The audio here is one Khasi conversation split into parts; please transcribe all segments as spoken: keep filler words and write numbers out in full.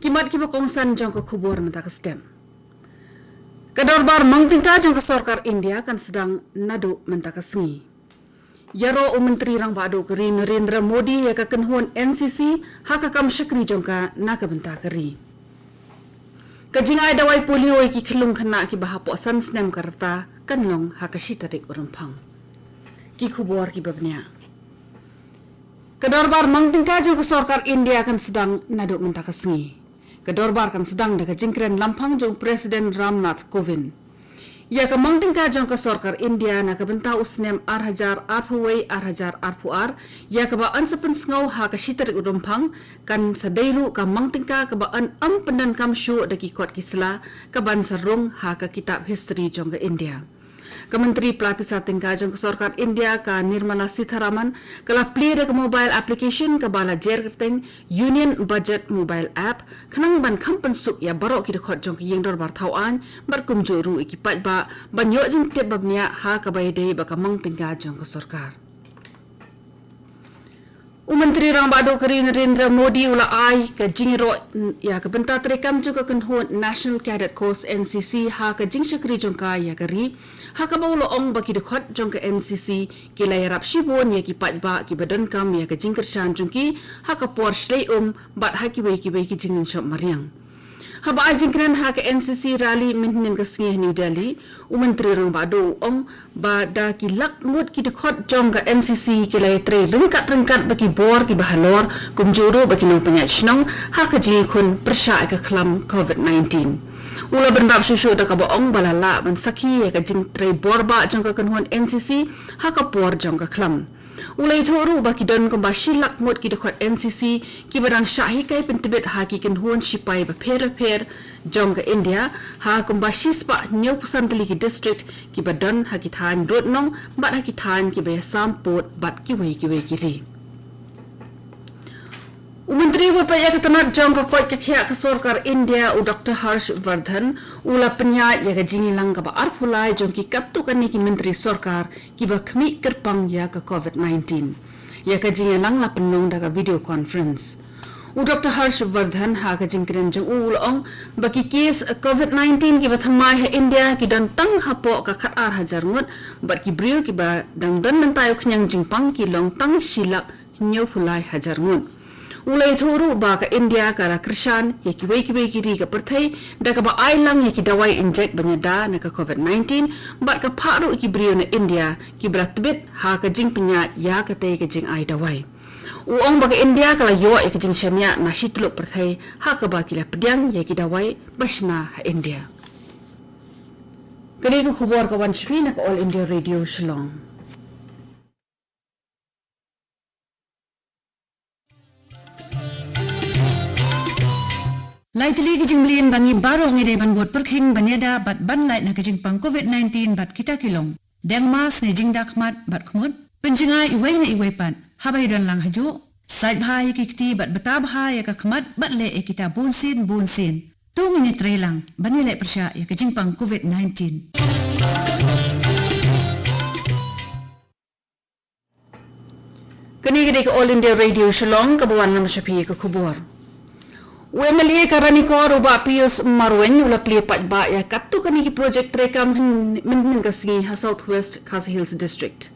Ki mat kiba kongsan jong ka khubor mynta ka step. Ka dorbar mang tyngka jong ka sorkar India kan sdang naduh mynta ka sngi. Ïaroh u Myntri Rangbah Duh ka ri Narendra Modi ïa ka kynhun N C C ha ka kam shakri jong ka na ka bynta ka ri. Ka jingai dawai polio ïa ki khyllung khynnah kiba hapoh san snem ka rta kan long ha ka shi tarik u Rymphang. Ki khubor kiba bniah. Ka dorbar mang tyngka jong ka sorkar India kan sdang naduh mynta ka sngi. Ka dorbar kan sdang da ka jingkren lamphang jong President Ram Nath Kovind. Ïa ka mang tyngka jong ka sorkar India na ka bynta u snem ar hajar arphew wei, ar hajar arphew ar, ïa kaba yn sa pynsngew ha ka shi tarik u Rymphang, kan sa dei ruh ka mang tyngka kaba yn ym pyndonkam shuh da ki kot ki sla, kaban sa rung ha ka kitab history jong ka India. Ka Myntri Pla Pisa Tyngka jong ka sorkar India ka Nirmala Sitharaman ka la plie da ka mobile application kaba la jer kyrteng Union Budget Mobile App, khnang ban kham pynsuk ïa baroh ki dkhot jong ka ïing dorbar thaw aiñ, bad kumjuh ruh ïa ki paidbah ban ïoh jingtip ba bniah ha kaba ïadei bad ka mang tyngka jong ka sorkar. U Myntri Rangbah Duh ka ri Narendra Modi u la ai ka jingïaroh ïa ka bynta treikam jong ka kynhun National Cadet Corps N C C ha ka jingshakri jong ka ïa ka ri, ha kaba u la ong ba ki dkhot jong ka N C C ki la ïarap shibun ïa ki paidbah kiba donkam ïa ka jingkyrshan jong ki ha ka por shlei um bad ha kiwei kiwei ki jinglynshop mariang. Haba ai jingkren ha ka N C C rally mynhynnin ka sngi ha New Delhi, u Myntri Rangbah Duh u ong ba da ki lak ngut ki dkhot jong ka N C C ki la ïatrei ryngkat ryngkat bad ki bor kiba halor, kumjuh ruh bad ki nongpynïaid shnong ha ka jingïakhun pyrshah ïa ka khlam covid nineteen. U la bynrap shuh shuh da kaba ong ba la lah ban sakhi ïa ka jingtrei bor bah jong ka kynhun N C C ha ka por jong ka khlam. U la ïathuh ruh ba ki don kumba shi lak ngut ki dkhot N C C kiba dang shah hikai pyntbit ha ki kynhun shipai bapher bapher jong ka India, ha kumba shispah hynñiewphew san tylli ki district kiba don ha ki thaiñ rud nong bad ha ki thaiñ kiba ïasam pud bad kiwei kiwei ki ri. U Myntri uba peit ïa ka tnat jong ka koit ka khiah ka sorkar India, u Doctor Harsh Vardhan, u la pynïaid ïa ka jingïalang kaba arphew lai jong ki katto katne ki myntri sorkar kiba khmih kyrpang ïa ka covid nineteen. Ïa ka jingïalang la pynlong da ka video conference. U Doctor Harsh Vardhan ha ka jingkren jong u u la ong ba ki case covid nineteen kiba thymmai ha India ki don tang hapoh ka khatar hajar ngut, bad ki briew kiba dang don mynta ïa u khñiang jingpang ki long tang shi lak hynñiewphew lai hajar ngut. U la ïathuh ruh ba ka India ka la kyrshan ïa kiwei kiwei ki ri ka pyrthei da kaba ai lang ïa ki dawai injek ban ïada na ka covid nineteen, bad ka phah ruh ïa ki briew na India kiba la tbit ha ka jingpynïaid ïa katei ka jingai dawai. U ong ba ka India ka la ïoh ïa ka jingshaniah na shi tyllup pyrthei ha kaba ki la pdiang ïa ki dawai ba shna ha India. Kane ka khubor ka wan sha phi na ka All India Radio Shillong. Lai tylli ki jingmlien ba ngi baroh ngi dei ban bud pyrkhing ban ïada bad ban lait na ka jingpang covid nineteen bad kita ki long: deng mask ne jingda khmat bad khmut, pynjngai iwei na iwei pat haba ïadon lang hajuh, sait bha ïa ki kti bad bta bha ïa ka khmat bad leh ïa kita bunsien bunsien. To ngin ïatrei lang ban ïaleh pyrshah ïa ka jingpang covid nineteen. Kane ka dei ka All India Radio Shillong kaba wanlam sha phi ka khubor. U M L A ka Ranikor u Bah Pius Marwein u la plie paidbah ïa katto katne ki projek treikam hyn-, mynhynnin ka sngi ha South West Khasi Hills District.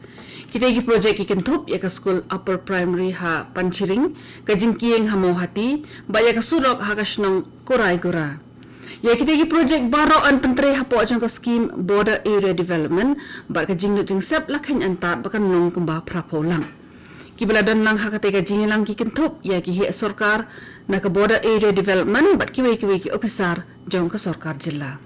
Kitei ki projek ki kynthup ïa ka skul Upper Primary ha Panchiring, ka jingkieng ha Mawhati, bad ïa ka surok ha ka shnong Koraigora. Ïa kitei ki projek baroh yn pyntrei hapoh jong ka skim Border Area Development, bad ka jinglut jingsep la kheiñ antad ba kan long kumba phraphew lak. Kiba la don lang ha katei ka jingïalang ki kynthup ïa ki heh sorkar na ka Border Area Development bad kiwei kiwei ki ophisar jong ka sorkar jylla.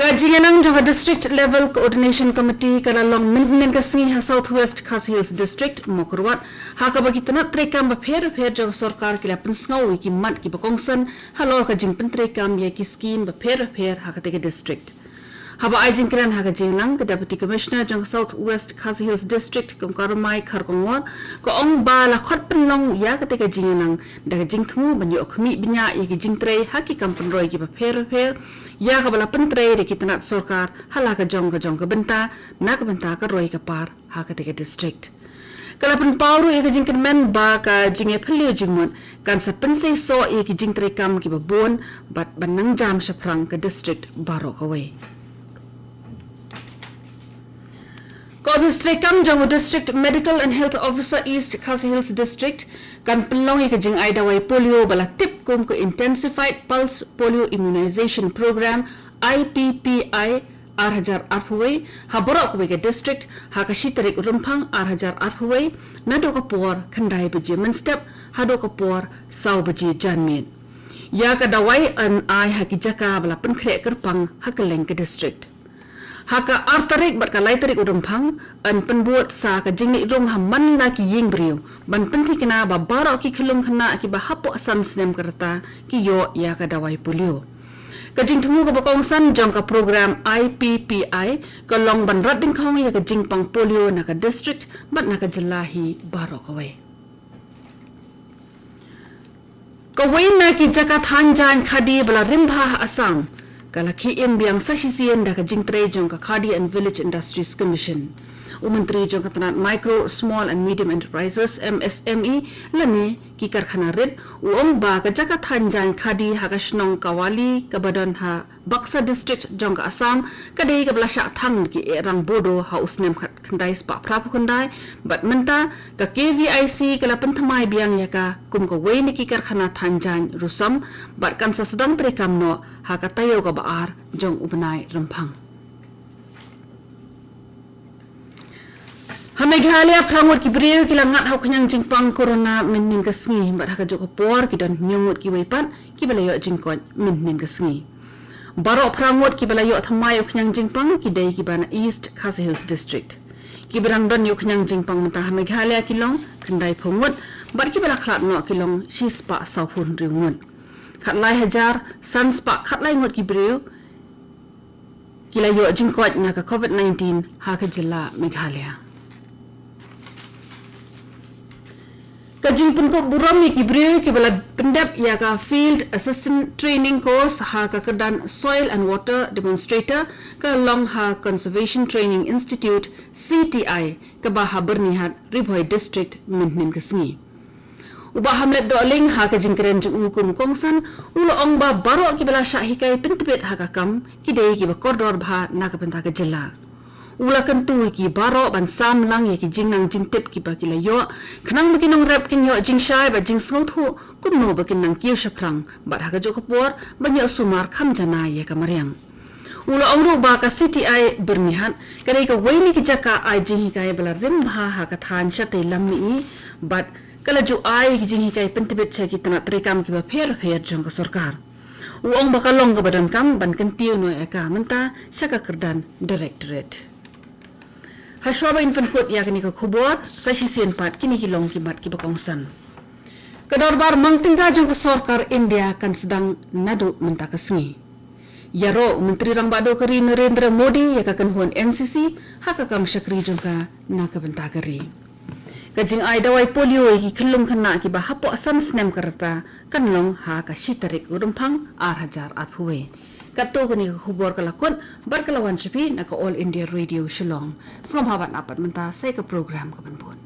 Ka jingïalang jong ka District Level Coordination Committee ka la long mynhynnin ka sngi ha South West Khasi Hills District, Mawkyrwat, ha kaba ki tnat treikam bapher bapher jong ka sorkar ki la pynsngew ïa ki mat kiba kongsan halor ka jingpyntreikam ïa ki skim bapher bapher ha katei ka district. Haba ai jingkren ha ka jingïalang, ka Deputy Commissioner jong ka South West Khasi Hills District, Kong Karmai Kharkongor, ka ong ba la khot pynlong ïa katei ka jingïalang da ka jingthmu ban ïoh khmih bniah ïa ki jingtrei ha ki kam pynroi kiba pher bapher, ïa kaba la pyntrei da ki tnat sorkar ha la ka jong ka jong ka bynta, na ka bynta ka roi ka par ha katei ka district. Ka la pynpaw ruh ïa ka jingkyrmen ba ka jingïaphylliew jingmut kan sa pynseisoh ïa ki jingtreikam kiba bun bad ban nang jam shaphrang ka district baroh kawei. Ka ophis treikam jong u District Medical and Health Officer, East Khasi Hills District, kan pynlong ïa ka jingai dawai polio ba la tip kum ka Intensified Pulse Polio Immunization Program, I P P I, ar hajar arphew wei, ha baroh kawei ka district, ha ka shi tarik u Rymphang ar hajar arphew wei, naduh ka por khyndai baje mynstep haduh ka por saw baje janmiet. Ïa ka dawai yn ai ha ki jaka ba la pynkhreh kyrpang ha kylleng ka district. Ha ka ar tarik bad ka lai tarik u Rymphang, yn pynbud sa ka jingleit rung ha man la ki ïing briew ban pynthikna ba baroh ki khyllung khynnah kiba hapoh san snem ka rta ki ïoh ïa ka dawai polio. Ka jingthmu kaba kongsan jong ka program I P P I ka long ban rat dyngkhong ïa ka jingpang polio na ka district bad na ka jylla hi baroh kawei. Kawei na ki jaka thaiñ jaiñ khadi ba la rim bha ha Assam ka la khie im biang sa shisien da ka jingtrei jong ka Khadi and Village Industries Commission. U Myntri jong ka tnat Micro, Small and Medium Enterprises, M S M E, lane ki karkhana rit, u ong ba ka jaka thaiñ jaiñ khadi ha ka shnong Kawali kaba don ha Baksa District jong ka Assam ka dei kaba la shah thang da ki ehrang Bodo ha u snem khat khyndai spah phra phew khyndai, bad mynta ka K V I C ka la pynthymmai biang ïa ka kum kawei na ki karkhana thaiñ jaiñ rusom bad kan sa sdang treikam noh ha ka taïew kaba ar jong u bnai Rymphang. Ha Meghalaya, phra ngut ki briew ki la ngat ha u khñiang jingpang corona mynhynnin ka sngi, bad ha kajuh ka por ki don hynñiew ngut kiwei pat kiba la ïoh jingkoit mynhynnin ka sngi. Baroh phra ngut kiba la ïoh thymmai u khñiang jingpang ki dei kiba na East Khasi Hills District. Kiba dang don ïa u khñiang jingpang mynta ha Meghalaya ki long khyndai phew ngut, bad kiba la khlad noh ki long shi spah saw phew hynriew ngut. Khatlai hajar san spah khatlai ngut ki briew ki la ïoh jingkoit na ka COVID nineteen ha ka jylla Meghalaya. Ka jingpynkup burom ïa ki briew kiba la pyndep ïa ka Field Assistant Training Course ha ka kyrdan Soil and Water Demonstrator ka long ha Conservation Training Institute, C T I, kaba ha Byrnihat, Ri Bhoi District, mynhynnin ka sngi. U Bah Hamlet Dohling, ha ka jingkren jong u kum u kongsan, u la ong ba baroh kiba la shah hikai pyntbit ha ka kam ki dei kiba kordor bha na ka bynta ka jylla. U la kyntu ïa ki baroh ban sam lang ïa ki jingnang jingtip kiba ki la ïoh, khnang ba ki nongrep kin ïoh jingshai bad jingsngewthuh kumno ba kin nang kiew shaphrang, bad ha kajuh ka por ban ïoh sumar kham janai ïa ka mariang. U la ong ruh ba ka C T I Byrnihat ka dei kawei na ki jaka ai jinghikai ba la rim bha ha ka thaiñ shatei lam mihngi, bad ka la ju ai ki jinghikai pyntbit sha ki tnat treikam kiba pher pher jong ka sorkar. U ong ba ka long kaba donkam ban kyntiew noh ïa ka mynta sha ka kyrdan Directorate. Hashwa ba ngin pynkut ïa kane ka khubor, sa shisien pat kine ki long ki mat kiba kongsan. Ka dorbar mang tyngka jong ka sorkar India kan sdang naduh mynta ka sngi. Ïaroh u Myntri Rangbah Duh ka ri Narendra Modi ïa ka kynhun N C C ha ka kam shakri jong ka na ka bynta ka ri. Ka jingai dawai polio ïa ki khyllung khynnah kiba hapoh san snem ka rta kan long ha ka shi tarik u Rymphang ar hajar arphew wei. Katto kane ka khubor ka la kut bad ka la wan sha phi na ka All India Radio Shillong. Sngewbha ban ap pat mynta sa ïa ka program kaban bud.